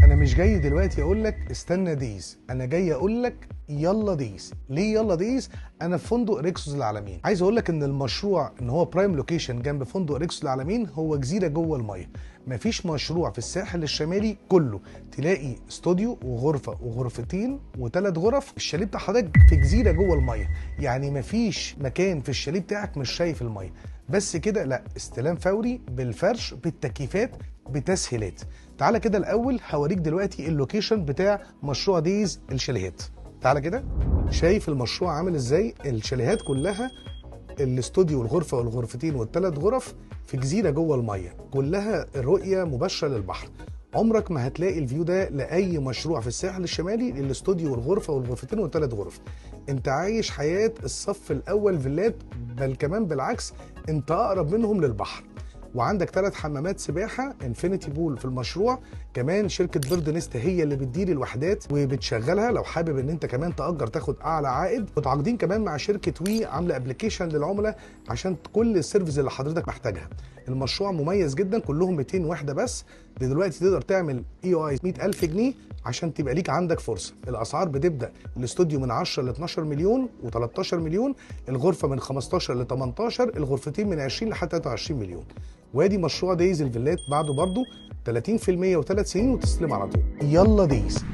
انا مش جاي دلوقتي اقول لك استنى دايز، انا جاي اقول لك يلا دايز. ليه يلا دايز؟ انا في فندق ريكسوس العلمين. عايز اقول لك ان المشروع ان هو prime location جنب فندق ريكسوس العلمين، هو جزيرة جوه المية. مفيش مشروع في الساحل الشمالي كله تلاقي استوديو وغرفه وغرفتين وثلاث غرف، الشاليه بتاع حضرتك في جزيرة جوه المية، يعني مفيش مكان في الشاليه بتاعك مش شايف المية. بس كده؟ لا، استلام فوري بالفرش بالتكييفات بتسهيلات. تعالى كده الاول هوريك دلوقتي ال location بتاع مشروع دايز الشاليهات. تعالى كده، شايف المشروع عامل ازاي؟ الشاليهات كلها الاستوديو والغرفة والغرفتين والثلاث غرف في جزيرة جوه المية، كلها الرؤية مباشرة للبحر. عمرك ما هتلاقي ال view ده لاي مشروع في الساحل الشمالي، الاستوديو والغرفة والغرفتين والثلاث غرف. انت عايش حياة الصف الاول فيلات، بل كمان بالعكس انت اقرب منهم للبحر. وعندك 3 حمامات سباحة infinity pool في المشروع. كمان شركة بيرد نست هي اللي بتدير الوحدات وبتشغلها، لو حابب ان انت كمان تاجر تاخد اعلى عائد. متعاقدين كمان مع شركة وي عامله application للعملاء عشان كل ال service اللي حضرتك محتاجها. المشروع مميز جدا، كلهم 200 وحده بس. دلوقتي تقدر تعمل EOI 100,000 جنيه عشان تبقى ليك عندك فرصة. الاسعار بتبدا الاستوديو من 10 ل 12 مليون و13 مليون، الغرفة من 15 ل 18، الغرفتين من 20 لحد 23 مليون. وادي مشروع دايز الفيلات بعده برضو 30% وثلاث سنين وتسلم على طول. يلا دايز.